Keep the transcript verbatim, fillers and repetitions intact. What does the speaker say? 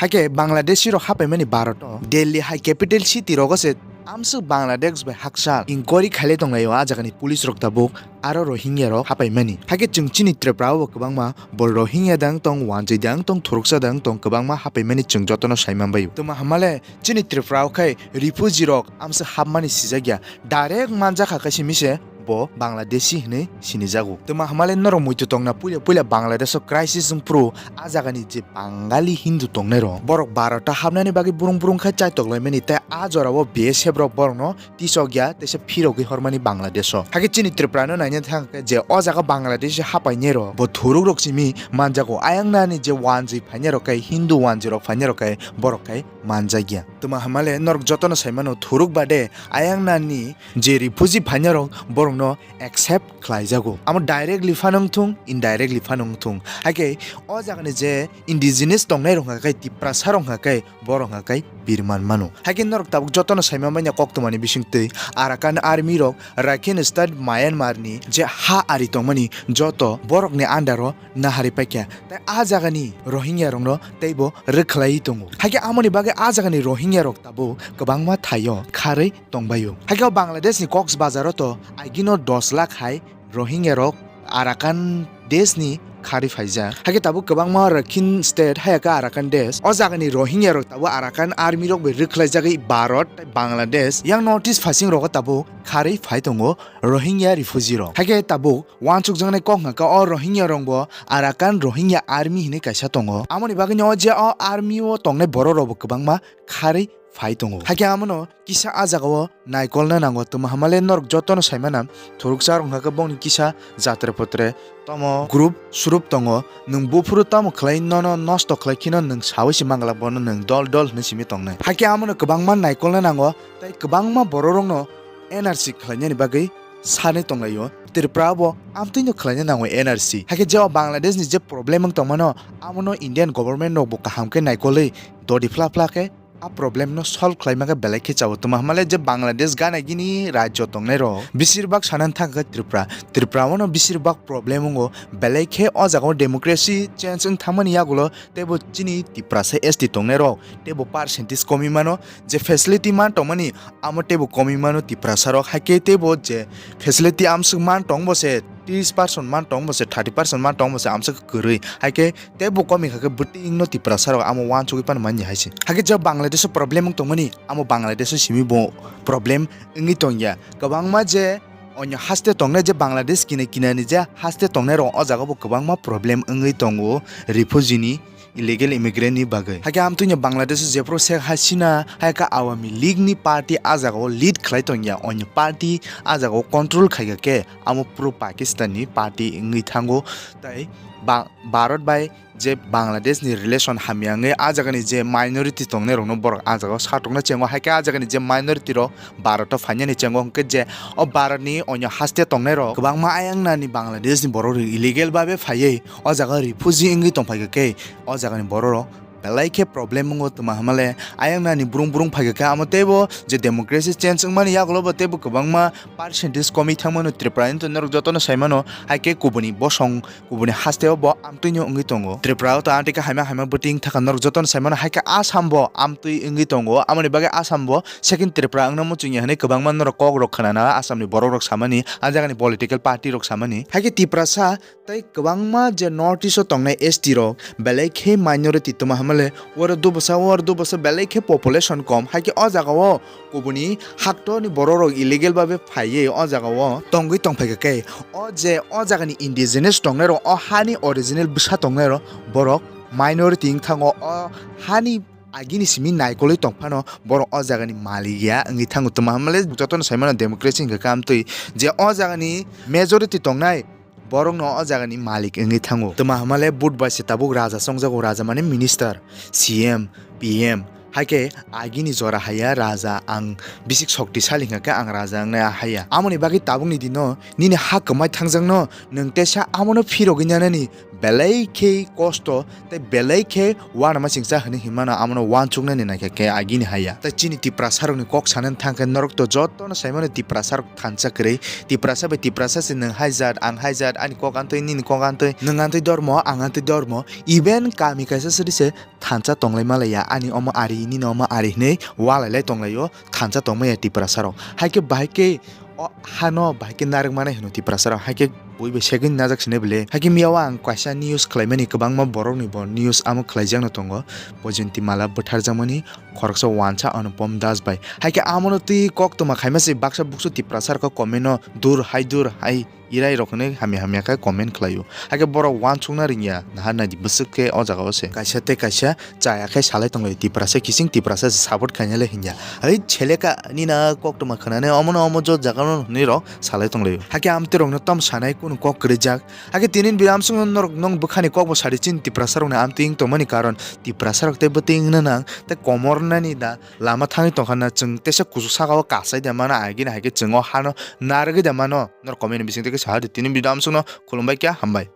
Hakhe Bangladeshi rok hapaimani Bharat o Delhi hai capital city rogo se amswk Bangladesh bai hakchal inquiry khailai tonglaio a jagani police rok tabuk aro Rohingya rok hapaimani. Hakhe chwng chini Tripura o bo kwbangma bo Rohingya dang tong, wanjwi dang tong, thuruksa dang tong, kwbangma hapaimani chwng jotono sai manbaio. Tuma hamale chini Tripura o khai refugee rok amswk hapmani sijakya, direct manjakha khe simi se bo Bangladeshi hinwi sinijago. Tuma hamale norok muitu tongna puila puila Bangladesh o crisis wng phuru a jagani je Bangali Hindu tongnai rok borok Bharat o hapnani bagwi burung burung khai chaitok laimani tei a jora o B S F rok borokno tisok ya teisa phirogwi hormani Bangladesh o. Hakhe chini Tripura no naina thang khe je o jaga Bangladesh hapainai rok bo thuruk rok simi manjago, ayang nani je wanjwi phainai rok kai Hindu wanjwi rok phainai rok kai borok kai manjakya. Tuma hamale norok jotono sai mano thuruk bade ayang nani je refugee phainai rok borokno accept khlaijago. Amo directly phano wngthung, indirectly phano wngthung. Hakhe o jagani je indigenous tongnai rok hwnka khe Tiprasa rok hwnka khe borok hwnka khe birman mano. Hakhe norok tabuk jotono sai manmanya koktwmani bisingtwi Arakan Army rok Rakhine State Myanmar ni je ha ari tongmani joto borokni under o naharwi paikha. Tei a jagani Rohingya rokno teibo rwkhlaiwi tongo. Hakhe amoni bagwi a jagani Rohingya rok tabuk kwbangma thaio kharwi tongbaio. Hakhe o Bangladesh ni Cox's Bazar o to agino dos lakh hai Rohingya rok Arakan desh ni kharwi phaijak. Hakhe tabuk kwbangma Rakhine State haya khe Arakan desh. O jagani Rohingya rok tabuk Arakan Army rok bai rwkhlaijagwi Bharat tei Bangladesh yang North East phasing rogo tabuk kharwi phai tongo Rohingya refugee rok. Hakhe tabuk wansukjaknai kok hwnka khe o Rohingya rok bo Arakan Rohingya Army hinwi kaisa tongo. Amoni bagwino o je o army o tongnai borok rok bo kwbangma kharwi phai tongo. Hakhe amono kisa a jagao naikolna nango, tuma hamale norok jotono saimana thuruksa rok hwnka khe bongni kisa jatre potre tamo group surup tongo, nwng buphuru tamo khlai nono nosto khlai kheno nwng sawi se manglak bono nwng dol dol hwnwi simi tongnai. Hakhe amono kwbangma naikolna nango tei kwbangma borok rokno N R C khlainani bagwi sanwi tonglaio. Tripura bo amtwino khlaina nango N R C. Hakhe je o Bangladesh ni je problem wng tongmano, amono Indian government rok bo kaham khe naikolwi dodi phla phla khe a problem no solve khlaima khe belai khe chao. Tuma hamale je Bangladesh gana gini rajyo tongnai rok, bisir bak sana thang khe Tripura. Tripura o no bisir bak problem wngo, belai khe o jaga o democracy change wng thangmani yagulo teibo chini Tiprasa S T tongnai rok teibo percentage komi mano, je facility man tongmani amo teibo komi mano Tiprasa rok, hakhe teibo je facility amswk man tong bo se tris percent man tong bo se thirty percent man tong bo se amswk kwrwi, hakhe teibo komi kha khe bwtwing no Tiprasa rok amo wansugwi pan manya hai se. Hakhe je Bangladesh o problem wng tongmani amo Bangladesh o simi bo problem wngwi tongya. Kwbangma je onyo haste tongnai je Bangladesh kina kina ni je haste tongnai rok o jaga bo kwbangma problem wngwi tongo refugee ni, illegal immigrant ni bagwi. Hakhe amtwino Bangladesh o jephru Sheikh Hasina hai khe Awami League ni party a jaga o lead khlai tongya, onyo party a jaga o control khai kha khe amo pro Pakistan ni party wngwi thango. Tai ba-, Bharat bai je Bangladesh ni relation hamya wngwi a jaga ni je minority tongnai rok no borok a jaga o satokna chengo, hai khe a jaga ni je minority rok Bharat o phainani chengo, hwnkhe je o Bharat ni onyo haste tongnai rok kwbangma ayang nani Bangladesh ni borok rok illegal babe phaiwi o jaga o refugee wngwi tongphai kha khe o jaga ni borok rok belai khe problem wngo. Tuma hamale ayang nani brung brung phai kha khe amo teibo je democracy change wngmani yagulo bo teibo kwbangma percentage komwi thangmano Tripura ni to norok jotono saimano, hai khe kubuni bosong kubuni haste o bo amtwino wngwi tongo. Tripura o to amtwi khe haima haima bwtwi wngthaka norok jotono saimano, hai khe Assam bo amtwi wngwi tongo. Amoni bagwi Assam bo second Tripura wngna muchungya hinwi kwbangma norok kok rok khwnana Assam ni borok rok samani, a jaga ni political party rok samani. Hai khe Tiprasa tei kwbangma je North East o tongnai S T rok belai khe minority tuma hamale oro dubasa oro dubasa belai khe population kom, hai khe o jaga o kubuni haktorni borok rok illegal babe phaiwi o jaga o tongwi tongphai kha khe, o je o jaga ni indigenous tongnai rok, o hani original bwsa tongnai rok, borok minority wng thango, o hani agini simi naikolwi tong phano borok o jaga ni malik ya wngwi thango. Tuma hamle jotono sai mano democracy hwnkhe khe amtwi je o jaga ni majority tongnai borokno o jagani malik wngwi thango. Tuma hamale vote bai se tabuk raja chongjago, raja mane minister, C M, P M. Haikhe agini jora haiya raja ang bisik shoktisali hwnkha khe ang raja wngnai haiya. Amoni bagwi tabukni dino nini ha kwmai thangjakno nwng teisa amono phirogwi nanani belai khe kosto tei belai khe uanama singcha hinwi hinmano amono uansuknani naikha khe agini haiya. Tei chini Tiprasarokni kok sanani thangkhe norokto jotono saimano Tiprasarok thansa kwrwi. Tiprasa bai Tiprasa se nwng hai jat, ang hai jat, ani kok antwi, nini kok antwi, nwng antwi dormo, ang antwi dormo. Even kami kaisa siri se thansa tonglai malaiya, ani omo ari, nini omo ari hinwi walailai tonglaio, thansa tongmaya Tiprasarok. Haikhe bahai khe o hano bahai khe narwkmani hino Tiprasarok, haikhe bui bai second najak sini bile. Haikhe miyao ang kaisa news khlaimani, kwbangma borokni bo news amo khlaijakno tongo, Bojonti Mala bwtharjakmani khoroksa wansa Anupam Das bai. Haikhe amono twi koktwma khaima se baksa buksu Tiprasarok comment no dur hai dur hai irai rok hinwi hamya hamya khe comment khlaio. Haikhe borok wansukna ringya, naharnai di bwswk khe o jaga o se kaisa tei kaisa chaya khe salai tonglaio, Tiprasa kising Tiprasa se support khainai le hinya. Hai seleka nina koktwma khwnani omono omo jo jaga no hinwi rok salai tonglaio. Haikhe amtwi rokno tom sanai kunu kok kwrwijak. Haikhe tini video amsukno norok nong bwkhani kokbo sadi chini Tiprasarokni amtwi wng tongmani karon Tiprasarok tei bwtwi wngna nang tei komornani da lama thangwi tongkha na chwng teisa kuchuk sakao kasai da mano, agini haikhe chwng o hano narwgwi da mano. Norok comment ni bisingtwi khe saha di. Tini video amsukno khulumbai kha, hambai.